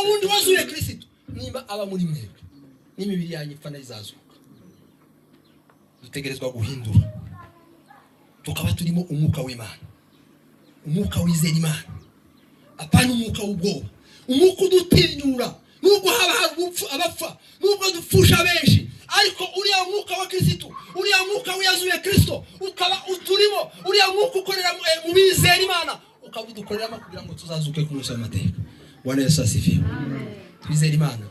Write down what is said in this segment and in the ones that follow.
Wundi wazuye Kirisitu niba aba muri mwebwe, n'imibiri yanyu ipfa nayo izazuka. Dutegerezwa guhindura, tukaba turimo umwuka w'Imana, umwuka wizera Imana, apana umwuka w'ubwoba, umwuka udutinyura nubwo haba hari ubupfu, abapfa, nubwo dupfusha benshi. Ariko uriya mwuka wa Kirisitu, uriya mwuka wiyazuye Kirisito, ukaba uturimo, uriya mwuka ukorera mu bizera Imana, ukaba udukoreramo kugira ngo tuzazuke ku munsi w'amateka. Bwana Yesu asifiwe. Twizere Imana,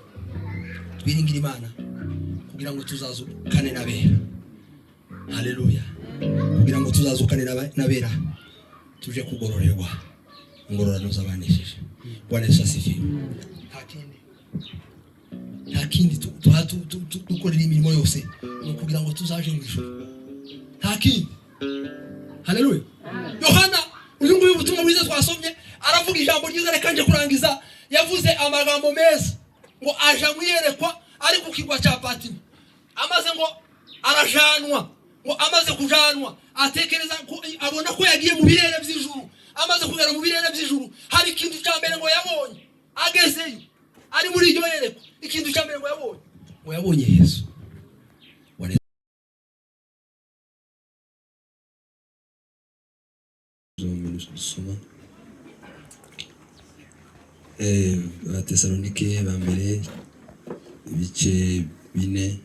twiringire Imana kugira ngo tuzazukane n'abera. Haleluya! Kugira ngo tuzazukane n'abera, tuje kugororerwa ingororano z'abanesheje. Bwana Yesu asifiwe. Nta kindi, nta kindi tuba dukorera imirimo yose, ni ukugira ngo tuzaje mu ijuru, nta kindi. Haleluya! Yohana uyu nguyu, ubutumwa bwiza twasomye, aravuga ijambo ryiza. Reka nje kurangiza. Yavuze amagambo meza ngo aja mu iyerekwa ari ku kirwa cya Patimo. Amaze ngo arajanwa, ngo amaze kujanwa atekereza ko abona ko yagiye mu birere by'ijuru. Amaze kugera mu birere by'ijuru, hari ikintu cya mbere ngo yabonye agezeyo ari muri iryo yerekwa. Ikintu cya mbere ngo yabonye Yesu. Bwana Dusoma Abatesalonike ba mbere, ibice 4,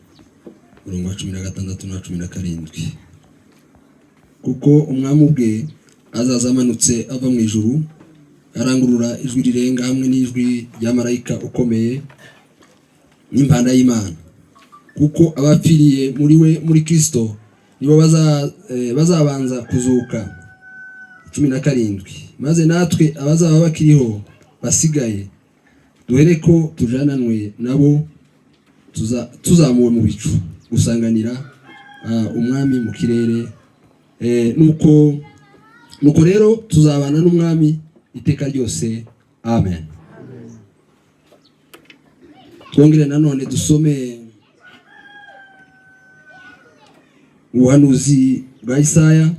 umurongo wa 16 na 17: "Kuko Umwami ubwe azaza amanutse ava mu ijuru, arangurura ijwi rirenga hamwe n'ijwi rya marayika ukomeye n'impanda y'Imana, kuko abapfiriye muri we, muri Kristo, nibo bazabanza kuzuka." 17: "Maze natwe abazaba bakiriho basigaye duhere ko tujananwe nabo tuzamuwe mu bicu gusanganira Umwami mu kirere. Nuko rero tuzabana n'Umwami iteka ryose. Amen." Twongere nanone dusome ubuhanuzi bwa Isaya,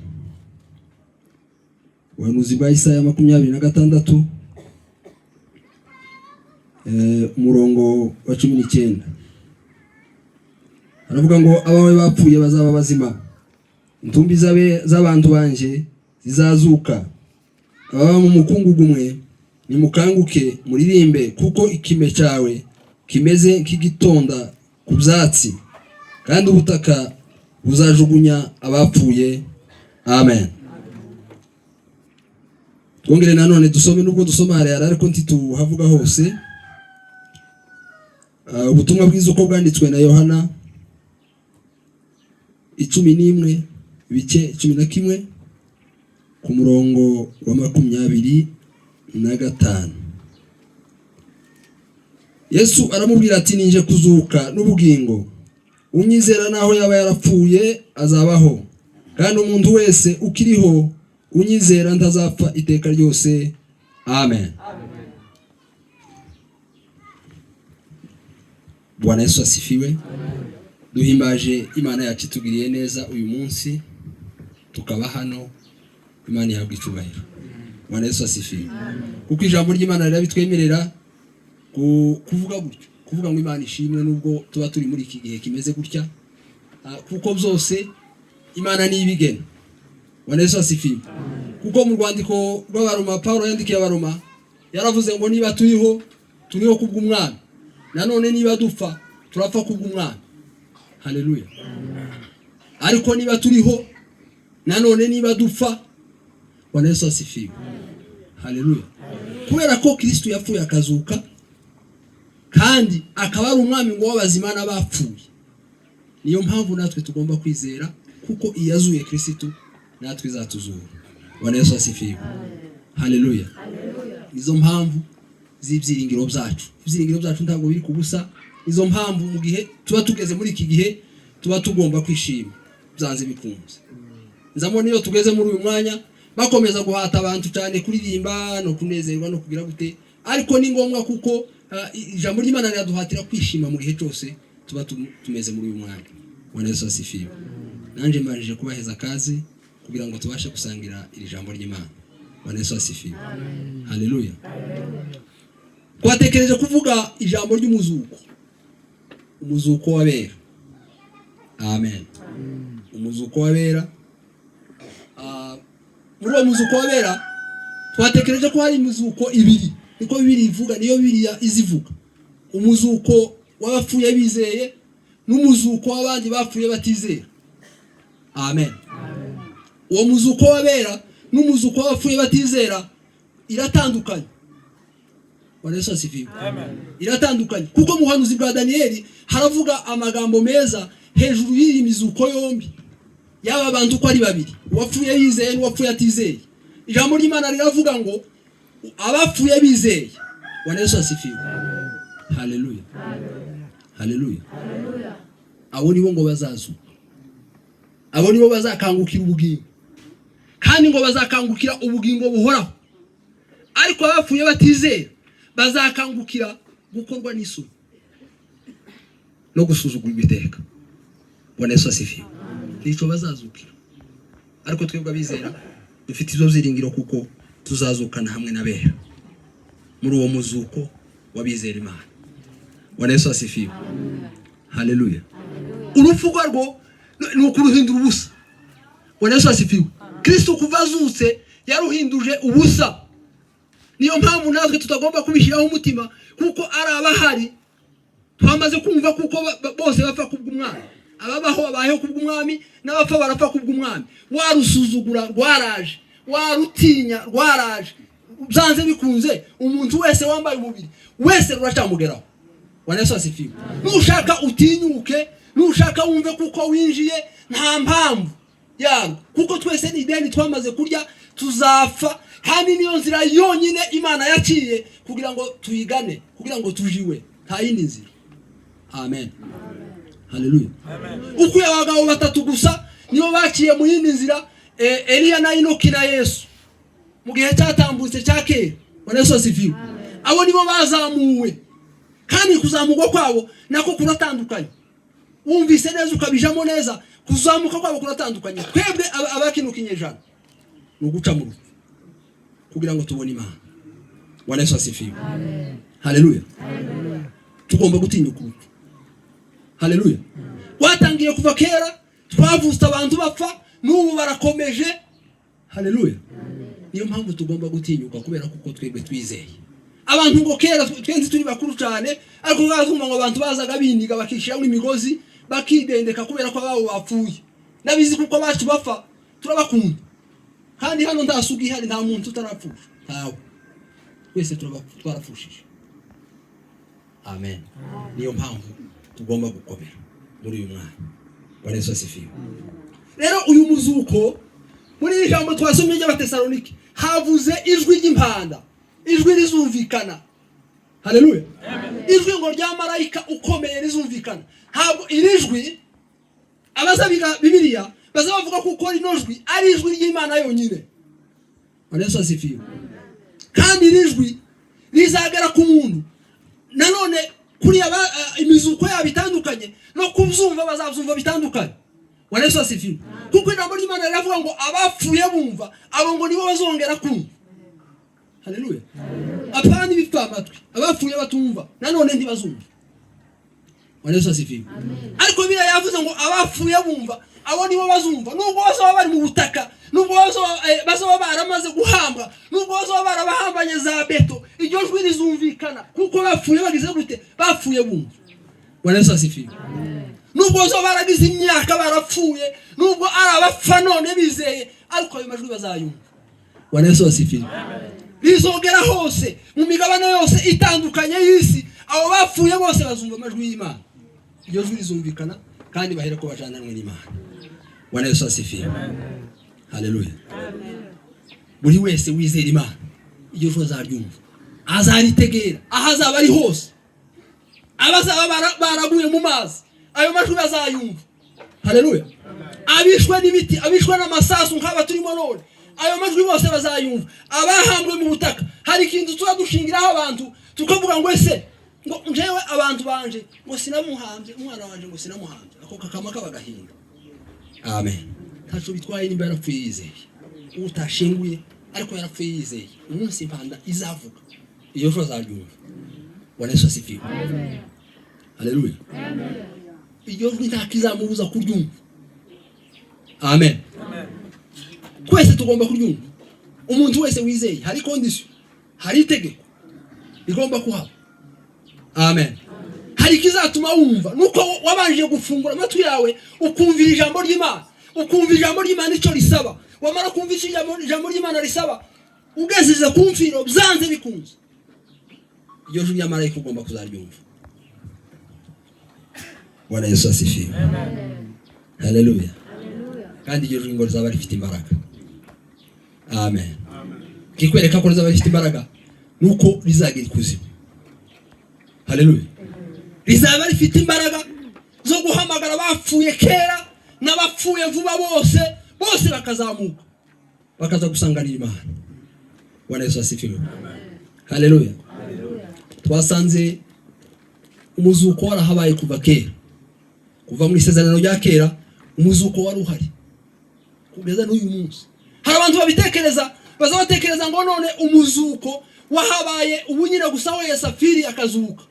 ubuhanuzi bwa Isaya 26, umurongo wa 19. Aravuga ngo: "Abawe bapfuye bazaba bazima, intumbi z'abantu banjye zizazuka. Ababa mu mukungugu umwe, nimukanguke muririmbe, kuko ikime cyawe kimeze nk'igitonda ku byatsi, kandi ubutaka buzajugunya abapfuye. Amen." Twongere nanone dusome, nubwo dusoma harehare ariko ntituhavuga hose. Ubutumwa bwiza uko bwanditswe na Yohana, 11, ibice 11, ku murongo wa 25. Yesu aramubwira ati: "Ninje kuzuka n'ubugingo. Unyizera naho yaba yarapfuye azabaho, kandi umuntu wese ukiriho unyizera ntazapfa iteka ryose. Amen." Bwana Yesu asifiwe. Duhimbaje Imana yacu itugiriye neza uyu munsi tukaba hano. Imana ihabwa icyubahiro. Bwana Yesu asifiwe. Kuko ijambo ry'Imana rirabitwemerera kuvuga gutyo, kuvuga ngo Imana ishimwe nubwo tuba turi muri iki gihe kimeze gutya. Kuko byose Imana niyo ibigena. Bwana Yesu asifiwe. Kuko mu rwandiko rw'Abaroma Paul yandikiye Abaroma, yaravuze ngo niba turiho, turiho kubw'Umwami, nanone niba dupfa, turapfa kubw'Umwami. Haleluya! Ariko niba turiho, nanone niba dupfa. Bwana Yesu asifiwe. Haleluya! Kubera ko Kristo yapfuye akazuka, kandi akaba ari Umwami ngo w'abazima n'abapfuye, niyo mpamvu natwe tugomba kwizera, kuko iyazuye Kristo natwe izatuzura. Bwana Yesu asifiwe. Haleluya! Izo mpamvu z'ibyiringiro byacu, ibyiringiro byacu ntabwo biri ku busa. Izo mpamvu mu gihe tuba tugeze muri iki gihe tuba tugomba kwishima byanze bikunze. Nzamo niyo tugeze muri uyu mwanya bakomeza guhata abantu cyane kuririmba no kunezerwa no kugira gute, ariko ni ngombwa kuko ijambo ry'Imana riraduhatira kwishima mu gihe cyose tuba tumeze muri uyu mwanya. Bwana Yesu asifiwe. Nanjye mbajije kubaheza akazi kugira ngo tubashe gusangira iri jambo ry'Imana. Bwana Yesu asifiwe. Haleluya! Twatekereje kuvuga ijambo ry'umuzuko, umuzuko w'abera. Amen. Umuzuko w'abera. Muri uwo muzuko w'abera twatekereje ko hari imizuko ibiri, niko Bibiliya ivuga, niyo Bibiliya izivuga: umuzuko w'abapfuye bizeye n'umuzuko w'abandi bapfuye batizera. Amen. Uwo muzuko w'abera n'umuzuko w'abapfuye batizera iratandukanye. Bwana Yesu asifiwe. Iratandukanye kuko mu buhanuzi bwa Daniyeli haravuga amagambo meza hejuru y'iyi mizuko yombi y'aba bantu uko ari babiri, uwapfuye yizeye n'uwapfuye atizeye. Ijambo ry'Imana riravuga ngo abapfuye bizeye. Bwana Yesu asifiwe. Haleluya, haleluya. Abo nibo ngo bazazuka, abo nibo bazakangukira ubugingo, kandi ngo bazakangukira ubugingo buhoraho. Ariko abapfuye batizera bazakangukira gukorwa n'isoni no gusuzugurwa iteka. Bwana Yesu asifiwe. Nicyo bazazukira. Ariko twebwe abizera dufite izo byiringiro, kuko tuzazukana hamwe n'abera muri uwo muzuko w'abizera Imana. Bwana Yesu asifiwe. Haleluya. Urupfu rwarwo ni ukuruhindura ubusa. Bwana Yesu asifiwe. Kristo kuva azutse yaruhinduje ubusa. Niyo mpamvu natwe tutagomba kubishyiraho umutima, kuko ari abahari twamaze kumva kuko bose bapfa kubw'Umwami. Ababaho babayeho kubw'Umwami, n'abapfa barapfa kubw'Umwami. Warusuzugura rwaraje, warutinya rwaraje, byanze bikunze umuntu wese wambaye umubiri wese ruracamugeraho. Bwana Yesu asifiwe. Nushaka utinyuke, nushaka wumve kuko winjiye, nta mpamvu yarwo, kuko twese ni ideni twamaze kurya, tuzapfa. Kandi niyo nzira yonyine Imana yaciye kugira ngo tuyigane, kugira ngo tujiwe, nta yindi nzira. Amen, haleluya. Ukuye abagabo batatu gusa nibo baciye mu yindi nzira, Eliya na Enoki na Yesu, mu gihe cyatambutse cya kera. Bwana Yesu asifiwe. Abo nibo bazamuwe, kandi kuzamurwa kwabo nako kuratandukanye. Wumvise neza ukabijamo neza, kuzamuka kwabo kuratandukanye. Twebwe abakino kinyejana ni uguca mu rupfu kugira ngo tubone Imana. Bwana Yesu asifiwe. Haleluya. Tugomba gutinyuka urupfu. Haleluya. Watangiye kuva kera, twavutse abantu bapfa, n'ubu barakomeje. Haleluya. Niyo mpamvu tugomba gutinyuka, kubera kuko twebwe twizeye. Abantu ngo kera, twenzi turi bakuru cyane, ariko twumva ngo abantu bazaga biniga, bakishyiramo imigozi, bakidendeka kubera ko ababo bapfuye. Nabizi kuko abacu bapfa turabakunda, kandi hano nta sugi ihari, nta muntu utarapfusha, ntawe. Twese twarapfushije. Amen. Niyo mpamvu tugomba gukomera muri uyu mwanya. Bwana Yesu asifiwe. Rero uyu muzuko, muri iri jambo twasomye ry'Abatesalonike, havuze ijwi ry'impanda, ijwi rizumvikana. Haleluya. Ijwi ngo rya marayika ukomeye rizumvikana. Ntabwo iri jwi, abaza biga Bibiliya baza bavuga kuko rino jwi ari ijwi ry'Imana yonyine. Bwana Yesu asifiwe. Kandi iri jwi rizagera ku muntu nanone kuri aba imizuko yabo itandukanye, no kubyumva bazabyumva bitandukanye. Bwana Yesu asifiwe. Kuko ijambo ry'Imana riravuga ngo abapfuye bumva, abo ngo nibo bazongera kumva. Haleluya. Apana ibipfamatwi, abapfuye batumva nanone ntibazumva. Bwana Yesu asifiwe. Ariko Bibiliya yavuze ngo abapfuye bumva, abo nibo bazumva, nubwo bazaba bari mu butaka, nubwo bazaba baramaze guhambwa, nubwo bazaba barabahambanye za beto, iryo jwi rizumvikana, kuko bapfuye bagize gute? Bapfuye bumva. Bwana Yesu asifiwe. Nubwo bazaba baragize imyaka barapfuye, nubwo ari abapfa none bizeye, ariko ayo majwi bazayumva. Bwana Yesu asifiwe. Rizogera hose mu migabane yose itandukanye y'isi, abo bapfuye bose bazumva amajwi y'Imana. Iryo jwi rizumvikana kandi bahere ko bajananwe n'Imana. Bwana Yesu asifiwe. Haleluya. Buri wese wizera Imana iryo jwi azaryumva, azaritegera aho azaba ari hose. Abazaba baraguye mu mazi, ayo majwi bazayumva. Haleluya. Abishwe n'ibiti, abishwe n'amasasu nk'aba turimo none, ayo majwi bose bazayumva. Abahambwe mu butaka, hari ikintu tuba dushingiraho abantu tukavuga ngo ese ngo njyewe abantu banje ngo sinamuhambye, umwana wanje ngo sinamuhambye, ako kakama kaba agahinda. Amen. Ntacyo bitwaye nimba yarapfuye yizeye, utashinguye ariko yarapfuye yizeye, umunsi impanda izavuga. Iyo jwi azaryumva. Bwana Yesu asifiwe. Haleluya. Iryo jwi nta kizamubuza kuryumva. Amen. Twese tugomba kuryumva. Umuntu wese wizeye, hari condition, hari itegeko rigomba kuhaba. Amen. Hari ikizatuma wumva, nuko wabanje gufungura amatwi yawe, ukumvira ijambo ry'Imana, ukumva ijambo ry'Imana icyo risaba. Wamara kumva icyo ijambo ry'Imana risaba, ugezeze ku mfiro, byanze bikunze iryo jwi rya marayika ugomba kuzaryumva. Bwana Yesu asifiwe. Haleluya. Kandi iryo jwi ngo rizaba rifite imbaraga. Amen. Kikwereka ko rizaba rifite imbaraga nuko rizagira ikuzimu. Haleluya. Rizaba rifite imbaraga zo guhamagara abapfuye kera n'abapfuye vuba, bose bose bakazamuka, bakaza gusanganira Imana. Bwana Yesu asifiwe. Haleluya. Twasanze umuzuko warahabaye kuva kera, kuva mu Isezerano rya Kera umuzuko wari uhari kugeza n'uyu munsi. Hari abantu babitekereza, baza batekereza ngo none umuzuko wahabaye ubu nyine gusa, we Yesu apfiriye akazuka,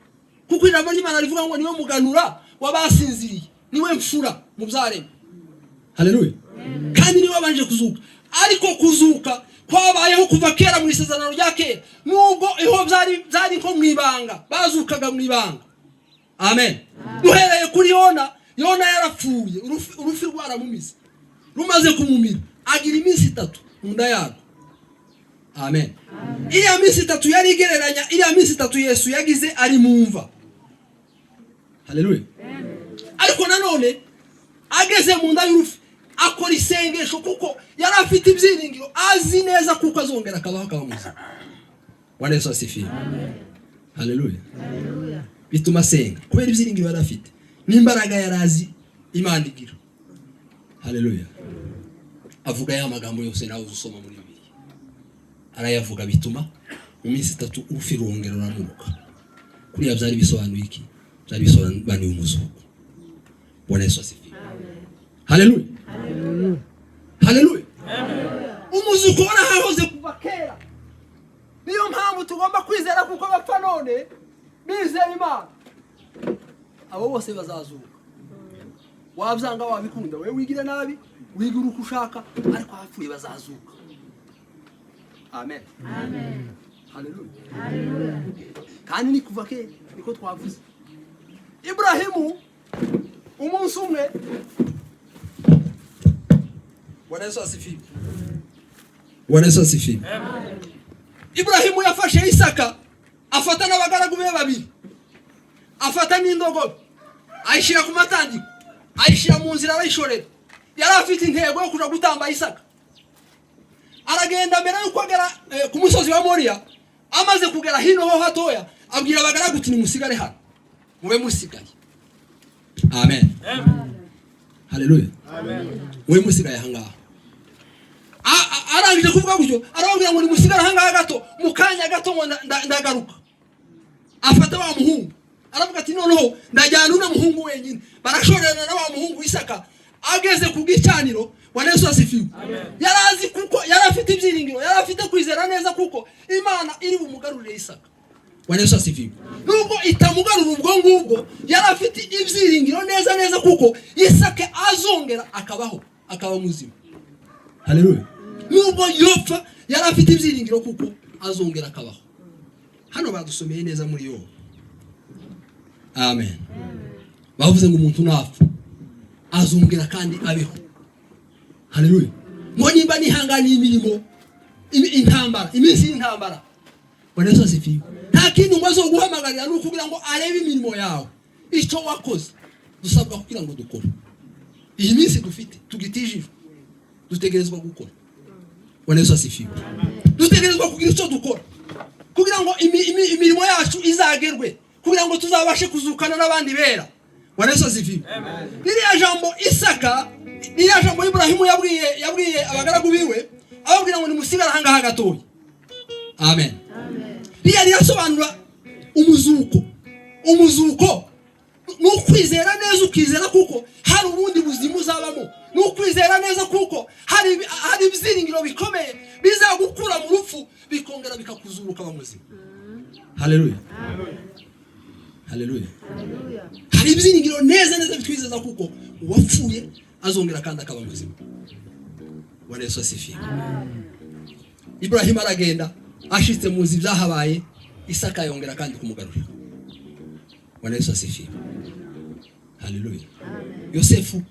kuko ijambo ry'Imana rivuga ngo niwe muganura w'abasinziriye, niwe mfura mu byaremwe. Haleluya. Kandi niwe wabanje kuzuka. Ariko kuzuka kwabayeho kuva kera mu Isezerano rya Kera, nubwo iho byari nko mu ibanga, bazukaga mu ibanga. Amen. Duhereye kuri Yona. Yona yarapfuye, urufi rwaramumize. Rumaze kumumira, agira iminsi 3 mu nda yarwo. Amen. Iriya minsi 3 yari igereranya iriya minsi 3 Yesu yagize ari mu mva. Haleluya. Ariko nanone ageze mu nda y'urufi akora isengesho, kuko yari afite ibyiringiro, azi neza kuko azongera akabaho, akaba muzima. Bwana Yesu asifiwe. Haleluya. Bituma asenga kubera ibyiringiro yari afite n'imbaraga yari azi Imana igira. Haleluya. Avuga ya magambo yose nawe uzusoma muri Bibiliya, arayavuga, bituma mu minsi 3 urufi rwongera ruramuruka. Kuriya byari bisobanuye iki? Byari bisobanuye umuzuko. Bwana Yesu asifiwe. Haleluya. Haleluya. Umuzuko warahahoze kuva kera. Niyo mpamvu tugomba kwizera, kuko bapfa none bizera Imana, abo bose bazazuka. Wabyanga wabikunda, wewe wigire nabi, wigire uko ushaka, ariko abapfuye bazazuka. Amen. Haleluya. Kandi ni kuva kera, niko twavuze. Ibrahimu umunsi umwe, Bwana Yesu asifiwe. Bwana Yesu asifiwe. Ibrahimu yafashe Isaka, afata n'abagaragu be babiri, afata n'indogobe, ayishyira ku matandiko, ayishyira mu nzira, arayishorera. Yari afite intego yo kuja gutamba Isaka. Aragenda. Mbere yuko agera ku musozi wa Moriya, amaze kugera hino ho hatoya, abwira abagaragu uti: "Nimusigare hano, mube musigaye." Amen. Haleluya. Mube musigaye ahangaha. Arangije kuvuga gutyo, arababwira ngo: "Nimusigare ahangaha gato, mu kanya gato ngo ndagaruka." Afata wa muhungu, aravuga ati: "Noneho ndajyana uno muhungu wenyine." Barashorerana na wa muhungu Isaka. Ageze ku gicaniro, Bwana Yesu asifiwe, yari azi, kuko yari afite ibyiringiro, yari afite kwizera neza kuko Imana iri bumugarurire Isaka. Bwana Yesu asifiwe. Nubwo itamugarura ubwo ngubwo, yari afite ibyiringiro neza neza kuko Isaka azongera akabaho, akaba muzima. Haleluya. Nubwo yopfa, yari afite ibyiringiro kuko azongera akabaho. Hano badusomeye neza muri Yobu. Amen. Bavuze ngo umuntu napfa azongera kandi abeho. Haleluya. Ngo nimba nihanganiye imirimo, intambara, iminsi y'intambara. Bwana Yesu asifiwe. Nta kindi ngo azoguhamagarira, ni ukugira ngo arebe imirimo yawe, icyo wakoze. Dusabwa kugira ngo dukore. Iyi minsi dufite tugitijijwe, dutegerezwa gukora. Bwana Yesu asifiwe. Dutegerezwa kugira icyo dukora kugira ngo imirimo yacu izagerwe, kugira ngo tuzabashe kuzukana n'abandi bera. Bwana Yesu asifiwe. Ririya jambo Isaka, ririya jambo Ibrahimu yabwiye abagaragu biwe, ababwira ngo nimusigare ahangaha gatoya. Amen. Ririya rirasobanura umuzuko. Umuzuko ni ukwizera neza, ukizera kuko hari ubundi buzima uzabamo, ni ukwizera neza kuko hari ibyiringiro bikomeye bizagukura mu rupfu, bikongera bikakuzura, ukaba muzima. Haleluya, haleluya. Hari ibyiringiro neza neza bitwizeza kuko uwapfuye azongera kandi akaba muzima. Bwana Yesu asifiwe. Ibrahim aragenda, ashitse muzi ibyahabaye, Isaka yongera kandi kumugarurira. Bwana Yesu asifiwe. Haleluya. Yosefu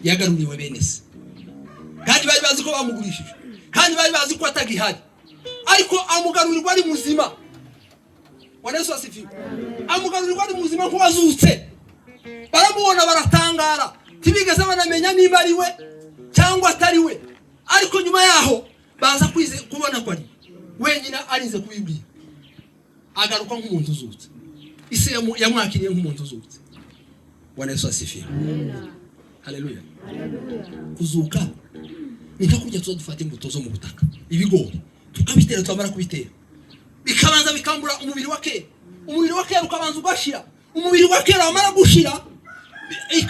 yagaruriwe bene se, kandi bari bazi ko bamugurishije, kandi bari bazi ko atagihari, ariko amugarurirwa ari muzima. Bwana Yesu asifiwe. Amugarurirwa ari muzima nk'uwazutse. Baramubona baratangara, ntibigeze banamenya niba ari we cyangwa atari we. Ariko nyuma yaho baza kubona ko ari wenyine, arinze kubibwira, agaruka nk'umuntu uzutse. Isi yamwakiriye nk'umuntu uzutse. Bwana Yesu asifiwe. Haleluya. Kuzuka ni nka kurya tuza dufata imbuto zo mu butaka, ibigori, tukabitera, twamara kubitera bikabanza bikambura umubiri wa kera, umubiri wa kera ukabanza ugashira, umubiri wa kera wamara gushira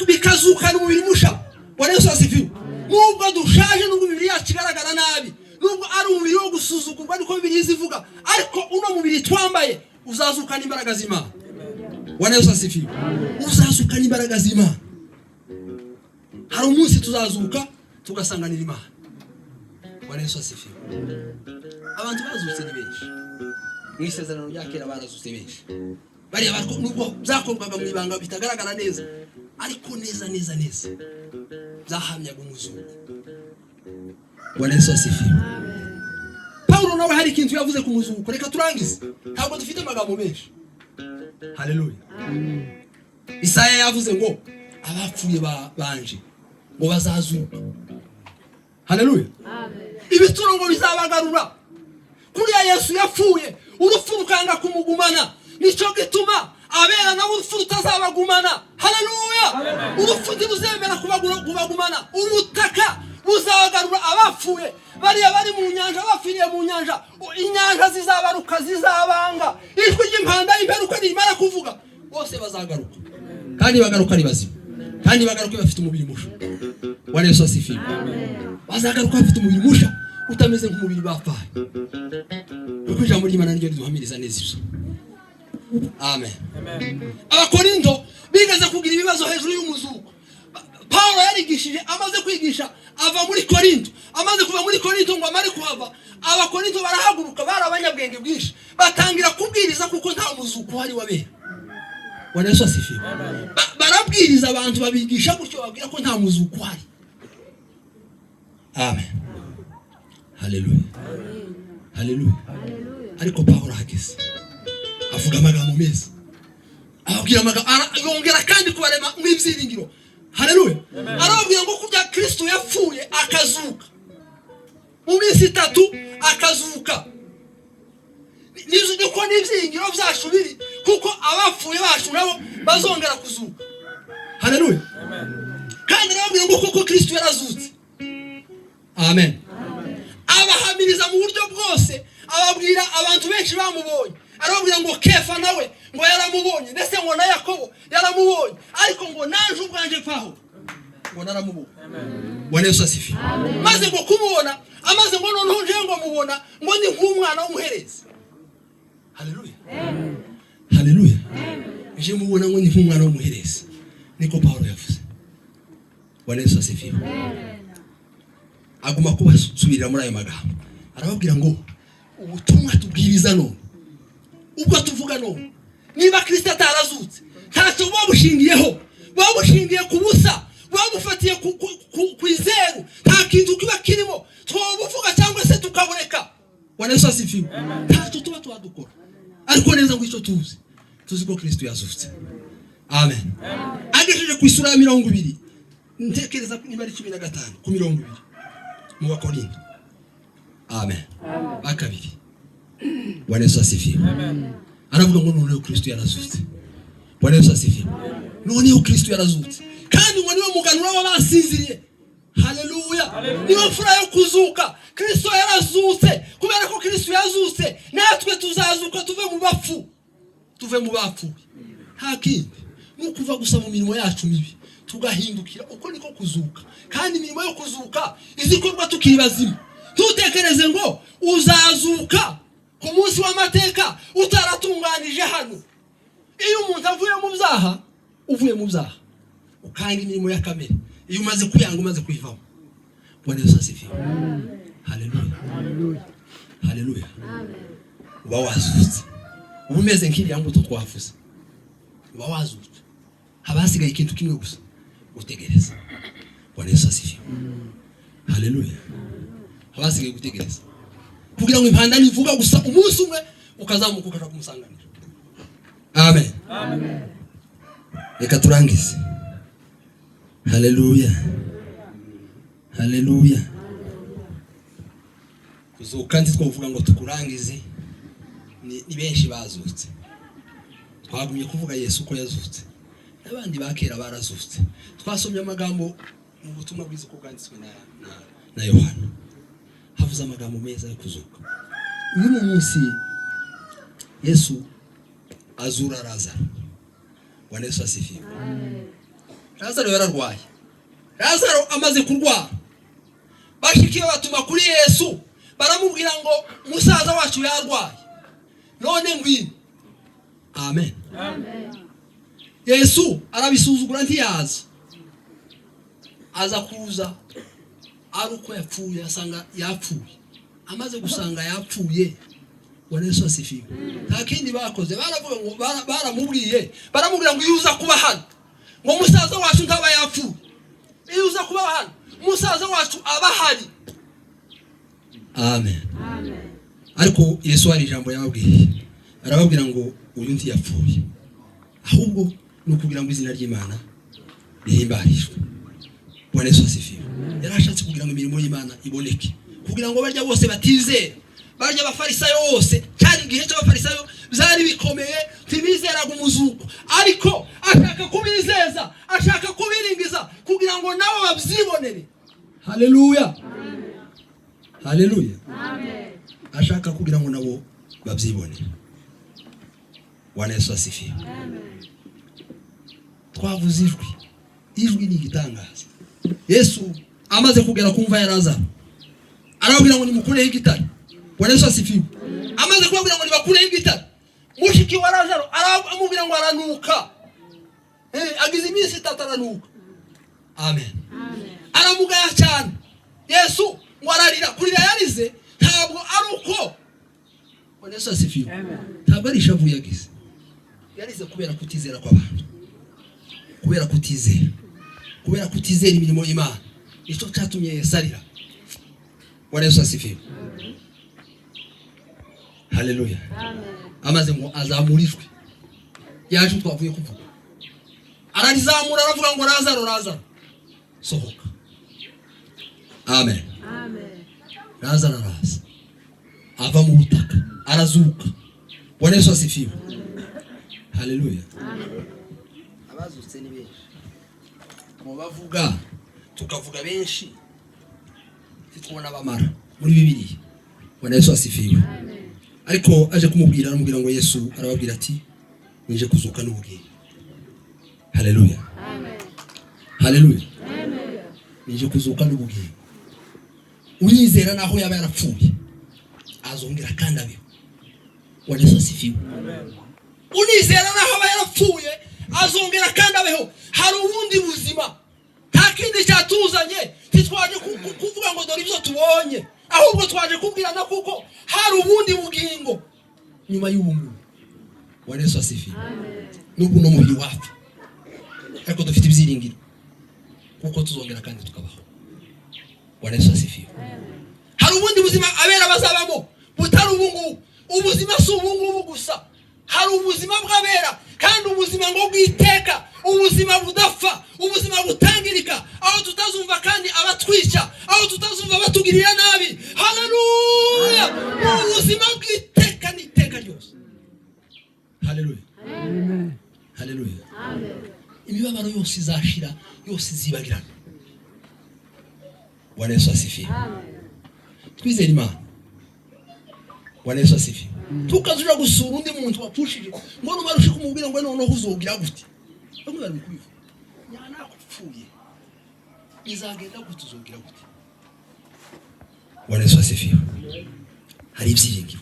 bikazukana umubiri musha. Bwana Yesu asifiwe. Nubwo dushaje, nubwo imibiri yacu igaragara nabi, nubwo ari umubiri wo gusuzugurwa, niko Bibiliya izivuga, ariko uno mubiri twambaye uzazukana imbaraga z'Imana. Bwana Yesu asifiwe. Uzazukana imbaraga z'Imana. Hari umunsi tuzazuka tugasanganira Imana. Bwana Yesu asifiwe. Abantu bazutse ni benshi. Mu Isezerano rya Kera barazutse benshi. Bariya nubwo byakorwaga mu ibanga bitagaragara neza, ariko neza neza neza byahamyaga umuzuko. Bwana Yesu asifiwe. Pawulo nawe hari ikintu yavuze ku muzuko. Reka turangize, ntabwo dufite amagambo menshi. Haleluya. Isaya yavuze ngo abapfuye banje ngo bazazuka. Haleluya. Ibituro ngo bizabagarura. Kuriya Yesu yapfuye urupfu rukanga kumugumana, nicyo gituma abera nabo urupfu rutazabagumana. Haleluya. Urupfu ntiruzemera kubagumana. Ubutaka buzagarura abapfuye, bariya bari mu nyanja, bapfiriye mu nyanja, inyanja zizabaruka, zizabanga. Ijwi ry'impanda y'imperuka nirimara kuvuga, bose bazagaruka, kandi bagaruka ari bazima, kandi bagaruka bafite umubiri musha. Bwana Yesu asifiwe. Bazagaruka bafite umubiri musha utameze nk'umubiri bapfaye, kuko ijambo ry'Imana niryo riduhamiriza neza ibyo. Amen. Abakorinto bigeze kugira ibibazo hejuru y'umuzuko. Paulo yarigishije, amaze kwigisha ava muri Korinto. Amaze kuva muri Korinto ngo amare kuhava, Abakorinto barahaguruka, bari abanyabwenge bwinshi, batangira kubwiriza kuko nta muzuko uhari wabera. Bwana Yesu asifiwe. Barabwiriza abantu, babigisha gutyo, babwira ko nta muzuko uhari. Amen. Haleluya, haleluya. Ariko Paulo ahageze avuga amagambo meza, ababwira amagambo, yongera kandi kubarema mu ibyiringiro. Haleluya. Arababwira ngo kurya Kristo yapfuye akazuka mu minsi 3 akazuka, niko n'ibyiringiro byacu biri, kuko abapfuye bacu nabo bazongera kuzuka. Haleluya. Kandi arababwira ngo kuko Kristo yarazutse. Amen. Abahamiriza mu buryo bwose, ababwira abantu benshi bamubonye. Arababwira ngo Kefa nawe ngo yaramubonye, ndetse ngo na Yakobo yaramubonye, ariko ngo naje ubwanje Pawulo ngo naramubonye. Bwana Yesu asifiwe. Maze ngo kumubona, amaze ngo noneho nje ngo mubona ngo ni nk'umwana w'umuherezi. Haleluya, haleluya. Nje mubona ngo ni nk'umwana w'umuherezi, niko Pawulo yavuze. Bwana Yesu asifiwe. Aguma kubasubirira muri ayo magambo, arababwira ngo ubutumwa tubwiriza none, ubwo tuvuga none, niba Kristo atarazutse, ntacyo buba bushingiyeho, buba bushingiye ku busa, buba bufatiye ku izeru, nta kintu kiba kirimo. Twabuvuga cyangwa se tukabureka. Bwana Yesu asifiwe. Ntacyo tuba twadukora. Ariko neza ngo icyo tuzi, tuzi ko Kristo yazutse. Amen. Agejeje ku isura ya 20, ntekereza niba ari 15 ku 20 mu Bakorinto, amen, ba kabiri. Bwana Yesu asifiwe. Aravuga ngo noneho Kristo yarazutse. Bwana Yesu asifiwe. Noneho Kristo yarazutse, kandi ngo niwe muganura w'abasinziriye. Haleluya. Niwe mfura yo kuzuka. Kristo yarazutse. Kubera ko Kristo yazutse, natwe tuzazuka tuve mu bapfu, tuve mu bapfuye. Nta kindi, ni ukuva gusa mu mirimo yacu mibi tugahindukira. Uko niko kuzuka. Kandi imirimo yo kuzuka izikorwa tukiri bazima. Ntutekereze ngo uzazuka Ku munsi w'amateka utaratunganije hano. Iyo umuntu avuye mu byaha, uvuye mu byaha ukanga imirimo ya kamere, iyo umaze kuyanga, umaze kuyivamo. Bwana Yesu asifiwe. Haleluya, haleluya. Uba wazutse, uba umeze nk'iriya mbuto twavuze. Uba wazutse, haba hasigaye ikintu kimwe gusa, gutegereza. Bwana Yesu asifiwe. Haleluya. Haba hasigaye gutegereza kugira ngo impanda nivuga gusa, umunsi umwe ukazamuka ukaja kumusanganira. Amen. Reka turangize. Haleluya, haleluya. Kuzuka ntitwovuga ngo tukurangize, ni benshi bazutse. Twagumye kuvuga Yesu ko yazutse, n'abandi ba kera barazutse. Twasomye amagambo mu butumwa bwiza uko bwanditswe na Yohana, havuze amagambo meza yo kuzuka. Uyu ni umunsi Yesu azura Lazaro. Bwana Yesu asifiwe. Lazaro yararwaye. Lazaro amaze kurwara, bashiki be batuma kuri Yesu, baramubwira ngo musaza wacu yarwaye, none ngwino. Amen. Yesu arabisuzugura, ntiyaza. Aza kuza ari uko yapfuye, asanga yapfuye. Amaze gusanga yapfuye, Bwana Yesu asifiwe, nta kindi bakoze. Baravuga ngo baramubwiye, baramubwira ngo iyo uza kuba hano, ngo musaza wacu ntaba yapfuye. Iyo uza kuba hano, musaza wacu aba ahari. Amen. Ariko Yesu hari ijambo yababwiye, arababwira ngo uyu ntiyapfuye, ahubwo ni ukugira ngo izina ry'Imana rihimbarishwe. Bwana Yesu asifiwe. Yari ashatse kugira ngo imirimo y'Imana iboneke, kugira ngo barya bose batizera, barya abafarisayo bose. Cyari igihe cy'abafarisayo, byari bikomeye, ntibizeraga umuzuko, ariko ashaka kubizeza, ashaka kubiringiza kugira ngo nabo babyibonere. Haleluya, haleluya. Ashaka kugira ngo nabo babyibonere. Bwana Yesu asifiwe. Twavuze ijwi. Ijwi ni igitangaza. Yesu amaze kugera ku mva ya Lazaro, arababwira ngo nimukureho igitare. Bwana Yesu asifiwe. Amaze kubabwira ngo nibakureho igitare, mushiki wa Lazaro aramubwira ngo aranuka. Agize iminsi 3 aranuka. Amen. Aramugaya cyane. Yesu ngo ararira. Kurira yarize ntabwo ari uko, Bwana Yesu asifiwe, ntabwo ari ishavu yagize. Yarize kubera kutizera kw'abantu, kubera kutizera, kubera kutizera imirimo y'Imana. Nicyo cyatumye Yesu arira. Bwana Yesu asifiwe. Haleluya. Amaze ngo azamura ijwi yaje twavuye kuvuga, ararizamura, aravuga ngo Lazaro, Lazaro, sohoka. Amen. Lazaro araza ava mu butaka, arazuka. Bwana Yesu asifiwe. Haleluya. Abazutse ni benshi mu bavuga, tukavuga benshi ntitubona abamara muri Bibiliya. Bwana Yesu asifiwe. Ariko aje kumubwira, aramubwira ngo Yesu arababwira ati nije kuzuka n'ubugingo. Haleluya, haleluya. Nije kuzuka n'ubugingo, unyizera naho yaba yarapfuye azongera kandi abeho. Bwana Yesu asifiwe. Unizera naho aba yarapfuye azongera kandi abeho. Hari ubundi buzima. Nta kindi cyatuzanye, ntitwaje kuvuga ngo dore ibyo tubonye, ahubwo twaje kubwirana kuko hari ubundi bugingo nyuma y'ubu ngubu. Bwana Yesu asifiwe. N'ubu no mubiri wapfa, ariko dufite ibyiringiro kuko tuzongera kandi tukabaho. Bwana Yesu asifiwe. Hari ubundi buzima abera bazabamo butari ubu ngubu. Ubuzima si ubu ngubu gusa, hari ubuzima bw'abera, kandi ubuzima ngo bw'iteka, ubuzima budapfa, ubuzima butangirika, aho tutazumva kandi abatwica, aho tutazumva batugirira nabi. Haleluya. Ni ubuzima bw'iteka n'iteka ryose. Haleluya, haleluya. Imibabaro yose izashira, yose izibagirana. Bwana Yesu asifiwe. Twizere Imana. Bwana Yesu asifiwe. Tukazuja gusura undi muntu wapfushije, ngo numara ushika umubwira ngo noneho uzogira gute? Bamwe bari kubivuga, nyanakupfuye bizagenda gute, uzogira gute? Bwana Yesu asifiwe. Hari ibyiringiro.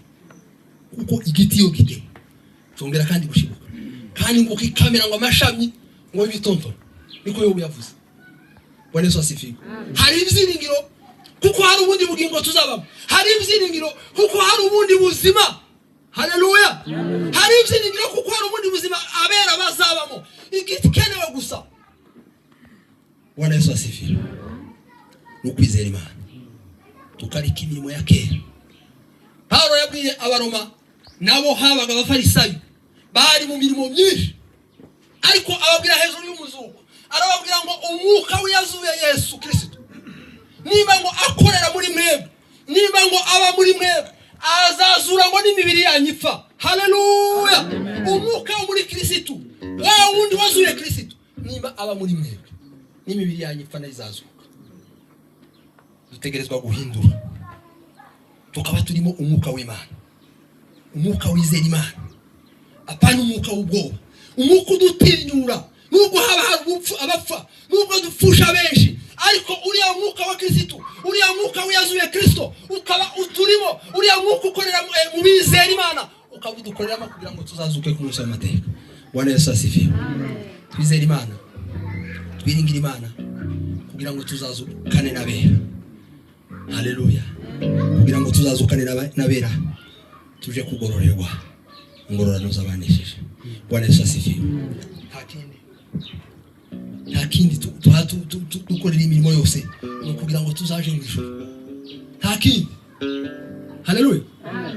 Kuko igiti iyo gitewe cyongera kandi gushibuka, kandi ngo kikamera ngo amashami ngo y'ibitontome, niko Yobu yavuze. Bwana Yesu asifiwe. Hari ibyiringiro kuko hari ubundi bugingo tuzabamo. Hari ibyiringiro kuko hari ubundi buzima. Haleluya! Hari ibyiringiro kuko hari ubundi buzima abera bazabamo. Igikenewe gusa, Bwana Yesu asifiwe, ni ukwizera Imana, tukareka imirimo ya kera. Pawulo yabwiye Abaroma, nabo habaga Abafarisayo bari mu mirimo myinshi, ariko ababwira hejuru y'umuzuko. Arababwira ngo umwuka w'iyazuye Yesu Kirisito niba ngo akorera muri mwebwe, niba ngo aba muri mwebwe, azazura ngo n'imibiri yanyu ipfa. Haleluya! Umwuka wo muri Kirisitu, wa wundi wazuye Kirisitu, niba aba muri mwebwe, n'imibiri yanyu ipfa nayo izazuka. Dutegerezwa guhindura, tukaba turimo umwuka w'Imana, umwuka wizera Imana, apana umwuka w'ubwoba, umwuka udutinyura nubwo haba hari ubupfu, abapfa, nubwo dupfusha benshi, ariko uriya mwuka wa Kirisitu, uriya mwuka w'iyazuye Kirisito ukaba uturimo, uriya mwuka ukorera mu bizera Imana ukaba udukoreramo kugira ngo tuzazuke ku munsi w'amateka. Bwana Yesu asifiwe. Twizere Imana, twiringire Imana kugira ngo tuzazukane n'abera. Haleluya! Kugira ngo tuzazukane n'abera, tuje kugororerwa ingororano z'abanesheje. Bwana Yesu asifiwe. Nta kindi, nta kindi dukorera imirimo yose ni ukugira ngo tuzaje mu ijuru, nta kindi. Haleluya!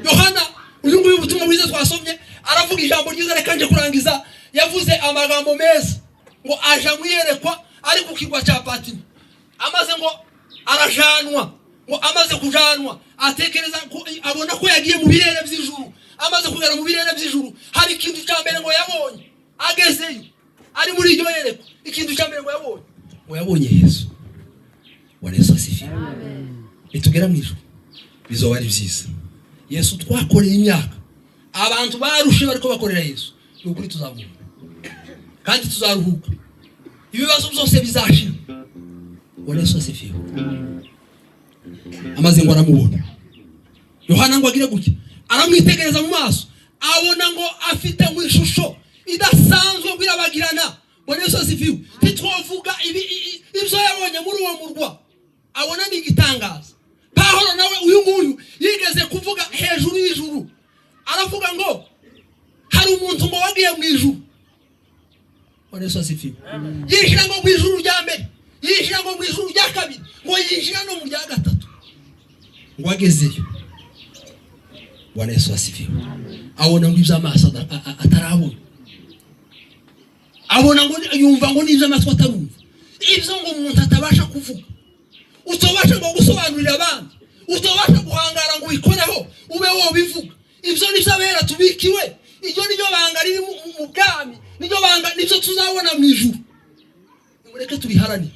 Yohana uyu nguyu, ubutumwa bwiza twasomye, aravuga ijambo ryiza. Reka nje kurangiza. Yavuze amagambo meza ngo aja mu iyerekwa ari ku kirwa cya Patimo. Amaze ngo arajanwa, ngo amaze kujanwa atekereza ko abona ko yagiye mu birere by'ijuru. Amaze kugera mu birere by'ijuru, hari ikintu cya mbere ngo yabonye agezeyo ari muri iryo yerekwa. Ikintu cya mbere ngo yabonye Yesu. Bwana Yesu asifiwe. Nitugera mu ijuru bizoba ari byiza. Yesu twakoreye imyaka, abantu barushe bariko bakorera Yesu, ni ukuri tuzamubona kandi tuzaruhuka, ibibazo byose bizashira. Bwana Yesu asifiwe. Amaze ngo aramubona Yohana, ngo agire gutya aramwitegereza mu maso, abona ngo afite ngo ishusho idasanzwe, ngo irabagirana. Bwana Yesu asifiwe. Ntitwavuga ibyo yabonye muri uwo murwa, abona ni igitangaza. Pawulo nawe uyu nguyu yigeze kuvuga hejuru y'ijuru, aravuga ngo hari umuntu ngo wagiye mu ijuru. Bwana Yesu asifiwe. Yinjira ngo mu ijuru rya mbere, yinjira ngo mu ijuru rya kabiri, ngo yinjira no mu rya gatatu. Ngo agezeyo, Bwana Yesu asifiwe, abona ngo ibyo amaso atarabona, abona ngo yumva ngo n'ibyo amatwi atarumva, ibyo ngo umuntu atabasha kuvuga, utabasha ngo gusobanurira abandi, utabasha guhangara ngo ubikoreho ube wobivuga. Ibyo nibyo abera tubikiwe. Iryo niryo banga riri mu bwami, niryo banga, nibyo tuzabona mu ijuru. Mureke tubiharanire.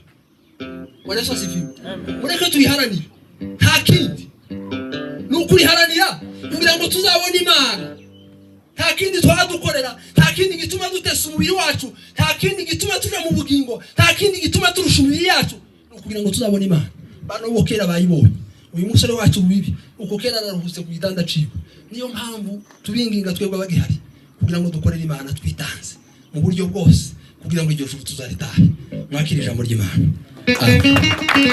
Bwana Yesu asifiwe. Mureke tubiharanire, nta kindi, ni ukuriharanira kugira ngo tuzabone Imana. Nta kindi twadukorera, nta kindi gituma dutesa umubiri wacu, nta kindi gituma tuja mu bugingo, nta kindi gituma turusha imibiri yacu, ni ukugira ngo tuzabone Imana. Bano bo kera bayibonye. Uyu musore wacu bibi uko kera araruhutse ku gitanda aciwe. Niyo mpamvu tubinginga twebwe abagihari kugira ngo dukorere Imana twitanze mu buryo bwose, kugira ngo iryo juru tuzaritahe. Mwakire ijambo ry'Imana. Amen.